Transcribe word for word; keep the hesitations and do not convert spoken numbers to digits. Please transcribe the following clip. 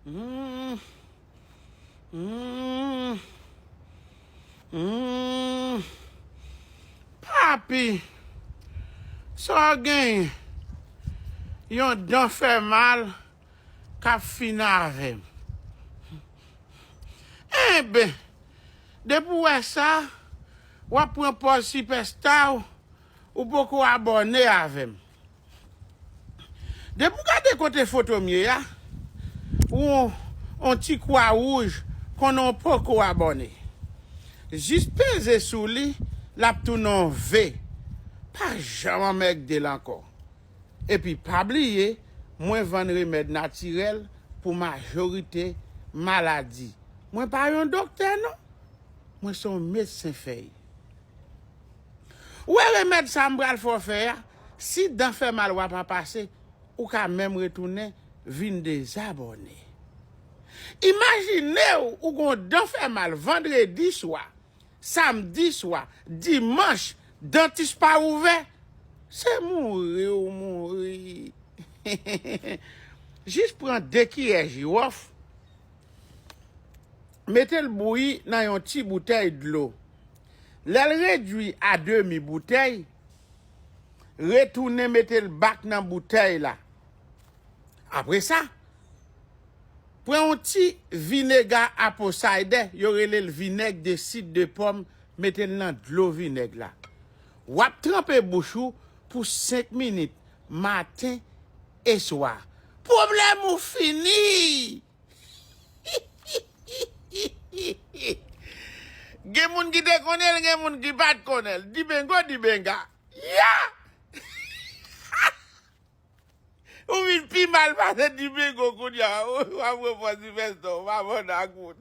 Mm. Mm. Mm. Papi, sa w genyen? Yon dan fè mal k ap fin avè m. Enben, depi w wè sa, w ap pran pòz sipèsta w, ou poko abòne avè m. Depi w gade kote foto m ye a, ou on, on ti kwa wouj konnen w poko abòne. Jis peze sou li, l ap tounen on V. Pa janm anmègde l ankò. Epi pa bliye, mwen vann remèd natirèl pou majorite maladi. Mwen pa yon doktè non. Mwen se yon medsen fèy. Ou wè remèd sa m pral fè w fè a, si dan fè mal w ap pase, ou ka menm retounen vin dezabòne. Imajine w, ou gon dan fè mal vandredi swa, samdi swa, dimanch, dantis pa ouvè. Se mouri ou mouri. Jis pran de kiyè jiwòf, mete l bouyi nan yon ti boutèy dlo. Lè l redui a demi boutèy, retounen mete l bak nan boutèy la. Apre sa, pran yon ti vinega aposayde, yo rele l vinèg de sid de pòm, mete l nan dlo vinèg la. W ap tranpe bouch ou pou senk minit, maten e swa. Pwoblèm ou fini! Gen moun ki te konnen l, gen moun ki pa t konnen l. Dibengo, dibenga. Ya! Ou vin pi mal pase dibengo kounye a. W ap reprann sipèsta w, w pa vann ak moun.